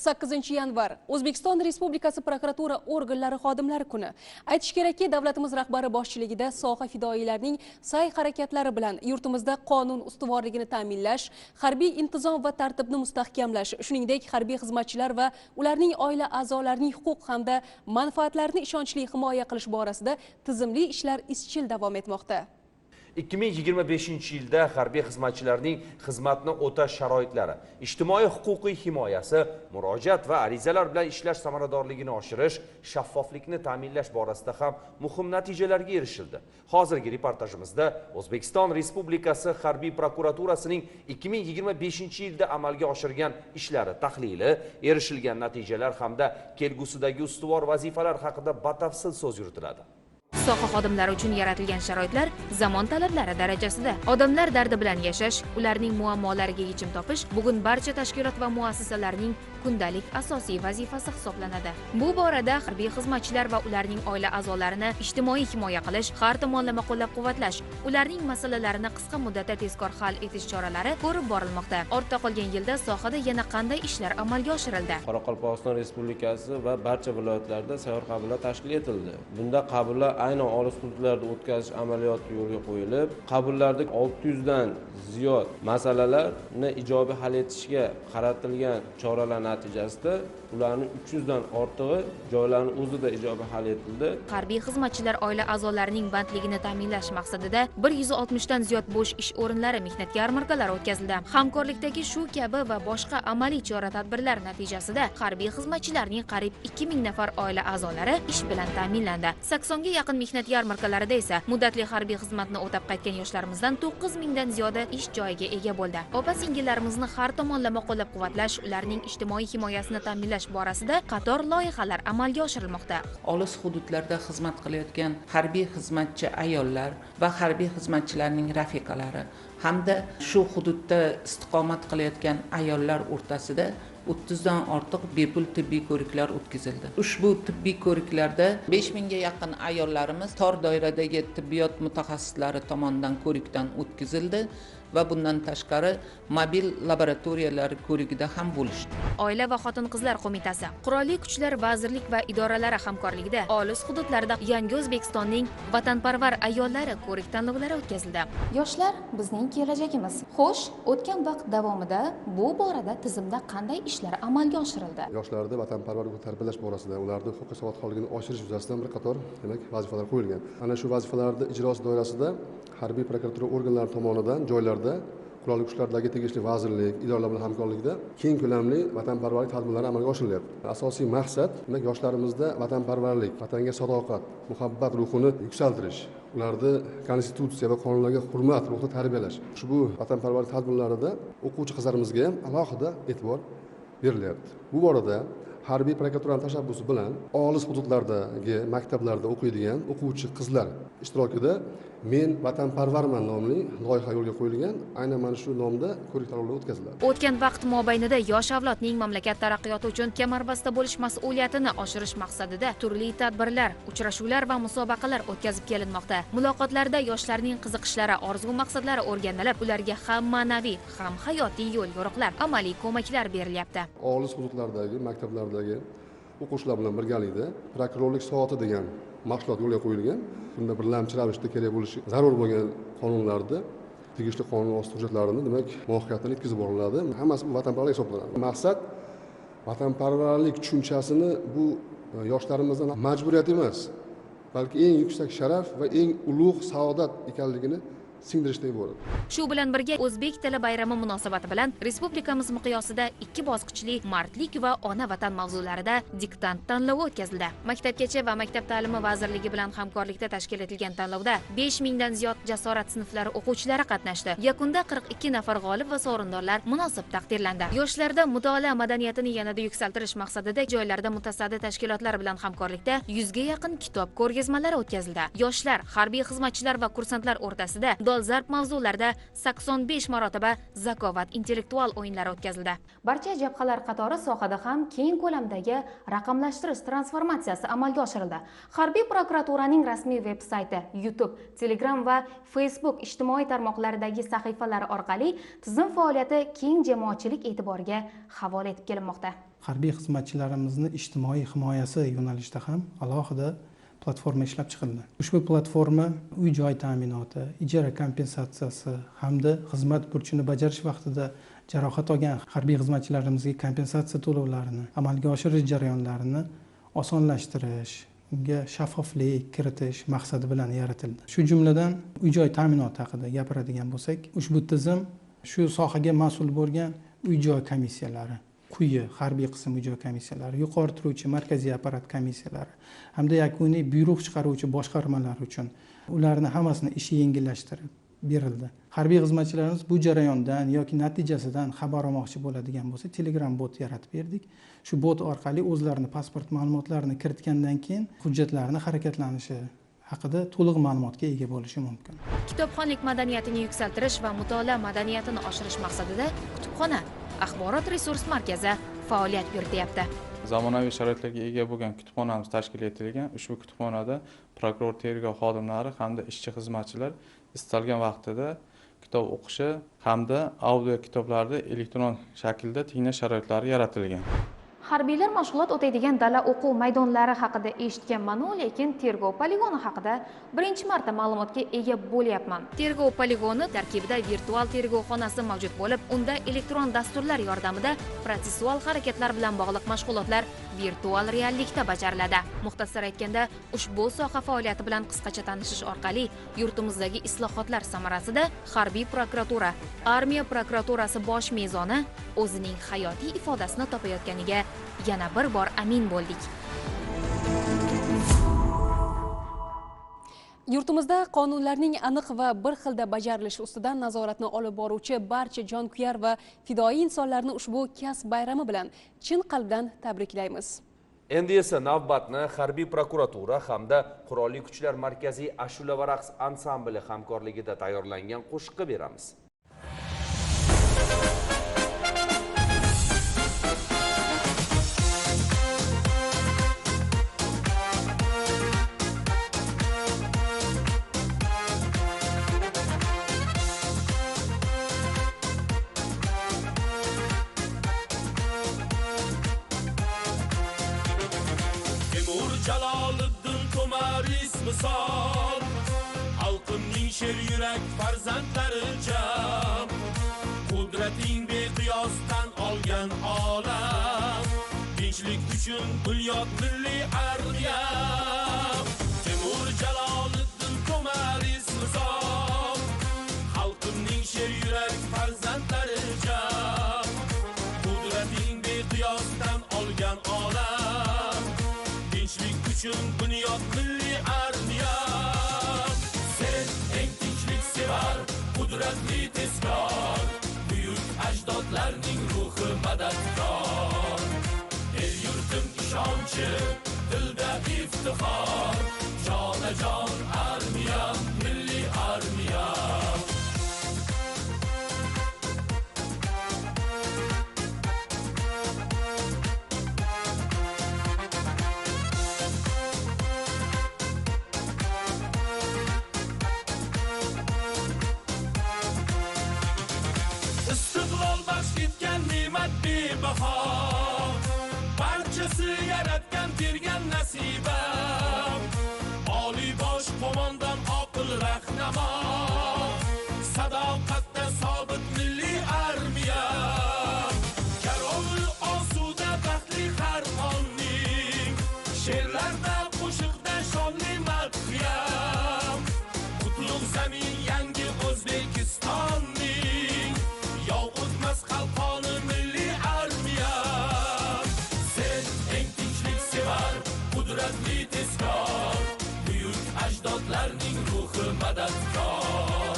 8 yanvar O'zbekiston Respublikasi prokuratura organlari xodimlari kuni. Aytish kerakki, davlatimiz rahbari boshchiligida soha fidoyilarining sa'y harakatlari bilan yurtimizda qonun ustuvorligini ta'minlash, harbiy intizom va tartibni mustahkamlash, shuningdek, harbiy xizmatchilar va ularning oila a'zolarining huquq hamda manfaatlarini ishonchli himoya qilish borasida tizimli ishlar izchil davom etmoqda. 2025 yilda harbiy xizmatchilarning xizmatni o'tash sharoitlari, ijtimoiy huquqiy himoyasi, murojaat va arizalar bilan ishlash samaradorligini oshirish, shaffoflikni ta'minlash borasida ham muhim natijalarga erishildi. Hozirgi reportajimizda O'zbekiston Respublikasi harbiy prokuraturasining 2025 yilda amalga oshirgan ishlari tahlili, erishilgan natijalar hamda kelgusidagi ustuvor vazifalar haqida batafsil so'z yuritiladi. Soha xodimlari uchun yaratilgan sharoitlar zamon talablari darajasida. Odamlar dardi bilan yashash, ularning muammolariga yechim topish bugun barcha tashkilot va muassasalarning kundalik asosiy vazifasi hisoblanadi. Bu borada harbiy xizmatchilar va ularning oila a'zolarini ijtimoiy himoya qilish, har tomonlama qo'llab-quvvatlash, ularning masalalarini qisqa muddatda tezkor hal etish choralari ko'rib borilmoqda. Ortda qolgan yilda sohada yana qanday ishlar amalga oshirildi? Qoraqalpog'iston Respublikasi va barcha viloyatlarda sayyor qabullar tashkil etildi. Bunda qabullar aynan olis hududlarda o'tkazish amaliyoti yo'lga qo'yilib, qabullarda 600 dan ziyod masalalarni ijobiy hal etishga qaratilgan choralar natijasida ularning 300 dan ortig'i joylarning o'zida ijobiy hal etildi. Harbiy xizmatchilar oila a'zolarining bandligini ta'minlash maqsadida 160 dan ziyod bo'sh ish o'rinlari mehnat yarmarkalari o'tkazildi. Hamkorlikdagi shu kabi va boshqa amaliy chora-tadbirlar natijasida harbiy xizmatchilarning qariyb 2000 nafar oila a'zolari ish bilan ta'minlandi. 80 ga yaqin mehnat yarmarkalarida esa muddatli harbiy xizmatni o'tab qaytgan yoshlarimizdan 9000 dan ziyodi ish joyiga ega bo'ldi. Opa-singillarimizni har tomonlama qo'llab-quvvatlash, ularning ijtimoiy himoyasini ta'minlash borasida qator loyihalar amalga oshirilmoqda. Olis hududlarda xizmat qilayotgan harbiy xizmatchi ayollar va harbiy xizmatchilarning rafiqalari hamda shu hududda istiqomat qilayotgan ayollar o'rtasida 30 dan ortiq bepul tibbiy ko'riklar o'tkazildi. Ushbu tibbiy ko'riklarda 5000 ga yaqin ayollarimiz tor doiradagi tibbiyot mutaxassislari tomonidan ko'rikdan o'tkazildi va bundan tashqari mobil laboratoriyalar ko'rigida ham bo'lishdi. Oila va xotin-qizlar qo'mitasi, Qurolli Kuchlar vazirlik va idoralari hamkorligida olis hududlarda Yangi O'zbekistonning vatanparvar ayollari ko'rik tanlovlari o'tkazildi. Yoshlar bizning kelajagimiz. Xo'sh, o'tgan vaqt davomida bu borada tizimda qanday ishlar amalga oshirildi? Yoshlarni vatanparvar ruhida tarbiyalash borasida, ularni huquqiy savodxonligini oshirish yuzasidan bir qator, demak, vazifalar qo'yilgan. Ana shu vazifalarni ijrosi doirasida harbiy prokuratura organlari tomonidan joylarda qurolli kuchlardagi tegishli vazirlik, idoralar bilan hamkorlikda keng ko'lamli vatanparvarlik tadbirlari amalga oshirilyapti. Asosiy maqsad, demak, yoshlarimizda vatanparvarlik, vatanga sadoqat, muhabbat ruhini yuksaltirish, ularni konstitutsiya va qonunlarga hurmat ruhida tarbiyalash. Ushbu vatanparvarlik tadbirlarida o'quvchi qizlarimizga ham alohida e'tibor berilyapti. Bu borada harbiy prokuraturani tashabbusi bilan olis hududlardagi maktablarda o'qiydigan o'quvchi qizlar ishtirokida "Men vatanparvarman" nomli loyiha yo'lga qo'yilgan. Aynan mana shu nomda ko'rik tanlovlar o'tkaziladi. O'tgan vaqt mobaynida yosh avlodning mamlakat taraqqiyoti uchun kamarbasta bo'lish mas'uliyatini oshirish maqsadida turli tadbirlar, uchrashuvlar va musobaqalar o'tkazib kelinmoqda. Muloqotlarda yoshlarning qiziqishlari, orzu maqsadlari o'rganilib, ularga ham ma'naviy, ham hayotiy yo'l yo'riqlar, amaliy ko'maklar berilyapti. Olis hududlardagi maktablardagi o'quvchilar bilan birgalikda "Prokurorlik soati" degan mashg'ulot yo'lga qo'yilgan. Bunda birlamchi ravishda kerak bo'lishi zarur bo'lgan qonunlarni, tegishli qonun osti hujjatlarini, demak, muvaffaqiyatli yetkazib boriladi. Hammasi bu vatanparvarlik hisoblanadi. Maqsad vatanparvarlik tushunchasini bu yoshlarimizdan majburiyat emas, balki eng yuksak sharaf va eng ulug' saodat ekanligini singdirishdan iborat. Shu bilan birga, O'zbek tili bayrami munosabati bilan respublikamiz miqyosida ikki bosqichli mardlik va ona vatan mavzularida diktant tanlovi o'tkazildi. Maktabgacha va maktab ta'limi vazirligi bilan hamkorlikda tashkil etilgan tanlovda 5000 dan ziyod jasorat sinflari o'quvchilari qatnashdi. Yakunda 42 nafar g'olib va sovrindorlar munosib taqdirlandi. Yoshlarda mutolaa madaniyatini yanada yuksaltirish maqsadida joylarda mutasaddi tashkilotlar bilan hamkorlikda 100 ga yaqin kitob ko'rgazmalari o'tkazildi. Yoshlar, harbiy xizmatchilar va kursantlar o'rtasida Dolzarb mavzularda 85 marotaba zakovat intellektual o'yinlari o'tkazildi. Barcha jabhalar qatori sohada ham keng ko'lamdagi raqamlashtirish transformatsiyasi amalga oshirildi. Harbiy prokuraturaning rasmiy veb-sayti, YouTube, Telegram va Facebook ijtimoiy tarmoqlaridagi sahifalari orqali tizim faoliyati keng jamoatchilik e'tiboriga havola etib kelinmoqda. Harbiy xizmatchilarimizni ijtimoiy himoyasi yo'nalishida ham alohida platforma ishlab chiqildi. Ushbu platforma uy-joy ta'minoti, ijara kompensatsiyasi hamda xizmat burchini bajarish vaqtida jarohat olgan harbiy xizmatchilarimizga kompensatsiya to'lovlarini amalga oshirish jarayonlarini osonlashtirish, unga shaffoflik kiritish maqsadi bilan yaratildi. Shu jumladan uy-joy ta'minoti haqida gapiradigan bo'lsak, ushbu tizim shu sohaga mas'ul bo'lgan uy-joy komissiyalari, quyi harbiy qism uy-joy komissiyalari, yuqori turuvchi markaziy apparat komissiyalari hamda yakuniy buyruq chiqaruvchi boshqarmalar uchun ularni hammasini ishi yengillashtirib berildi. Harbiy xizmatchilarimiz bu jarayondan yoki natijasidan xabar olmoqchi bo'ladigan bo'lsa, Telegram bot yaratib berdik. Shu bot orqali o'zlarini pasport ma'lumotlarini kiritgandan keyin hujjatlarni harakatlanishi haqida to'liq ma'lumotga ega bo'lishi mumkin. Kitobxonlik madaniyatini yuksaltirish va mutolaa madaniyatini oshirish maqsadida kutubxona axborot resurs markazi faoliyat yurityapti. Zamonaviy sharoitlarga ega bo'lgan kutubxonamiz tashkil etilgan. Ushbu kutubxonada prokuror, tergov xodimlari hamda ishchi xizmatchilar istalgan vaqtida kitob o'qishi hamda audio kitoblarni elektron shaklda tinglash sharoitlari yaratilgan. Harbiylar mashg'ulot o'taydigan dala o'quv maydonlari haqida eshitganman-u, lekin tergov poligoni haqida birinchi marta ma'lumotga ega bo'lyapman. Tergov poligoni tarkibida virtual tergov xonasi mavjud bo'lib, unda elektron dasturlar yordamida protsessual harakatlar bilan bog'liq mashg'ulotlar virtual reallikda bajariladi. Muxtasar aytganda, ushbu soha faoliyati bilan qisqacha tanishish orqali yurtimizdagi islohotlar samarasida harbiy prokuratura, armiya prokuraturasi bosh mezoni o'zining hayotiy ifodasini topayotganiga yana bir bor amin bo'ldik. Yurtimizda qonunlarning aniq va bir xilda bajarilishi ustidan nazoratni olib boruvchi barcha jonkuyar va fidoyi insonlarni ushbu kasb bayrami bilan chin qalbdan tabriklaymiz. Endi esa navbatni harbiy prokuratura hamda Qurolli Kuchlar Markaziy ashula va raqs ansambli hamkorligida tayyorlangan qo'shiqqa beramiz. Jaloliddin To'maris misol, xalqimning sher yurak farzandlari jam, qudrating beqiyosdan olgan olam, tinchlik uchun bunyod milliy armiya. Temur Jaloliddin To'maris misol, xalqimning sher yurak farzandlari jam, qudrating beqiyosdan olgan olam, tinchlik uchun bunyod milliy armiya. Sen eng tinchlik sevar, qudratli tezkor, buyuk ajdodlarning ruhi madadkor. El yurtim ishonchi, dilda iftixor, jonajon armiyam, milliy armiyam. Istiqlol baxsh etgan ne'mat bebaho, barchasi yaratgan tergan nasiba. Oliy bosh qo'mondan oqil rahnamo, sadoqatda sobit milliy armiya. Karovul osuda baxtli har onning, she'rlarda qo'shiqda shonli madhiya. Qutlug' zamin yangi O'zbekistonning, yov o'tmas qalqoni milliy armiya. Sen eng tinchlik sevar, qudratli tezkor, buyuk ajdodlarning ruhi madadkor.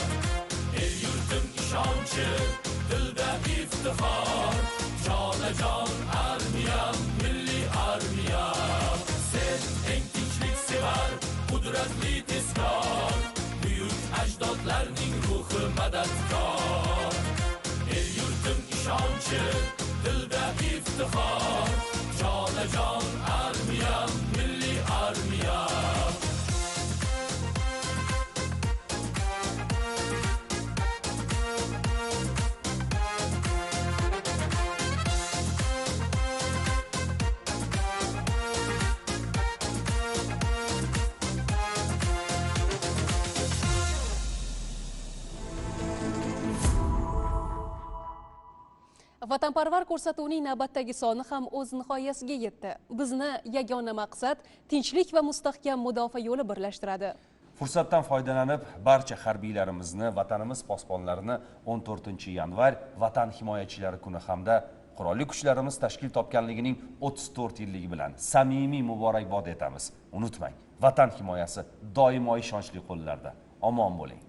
El yurtim ishonchi, dilda iftixor, jonajon armiyam, milliy armiyam. Sen eng tinchlik sevar, qudratli tezkor, buyuk ajdodlarning ruhi xizmatkor. El yurtim ishonchi, dilda iftixor. Jonajon armiyam, milliy armiyam. Vatanparvar ko'rsatuvining navbatdagi soni ham o'z nihoyasiga yetdi. Bizni yagona maqsad tinchlik va mustahkam mudofaa yo'li birlashtiradi. Fursatdan foydalanib barcha harbiylarimizni, vatanimiz posbonlarini 14-yanvar Vatan himoyachilari kuni hamda Qurolli Kuchlarimiz tashkil topganligining 34 yilligi bilan samimiy muborakbod etamiz. Unutmang, vatan himoyasi doimo ishonchli qo'llarda. Omon bo'ling.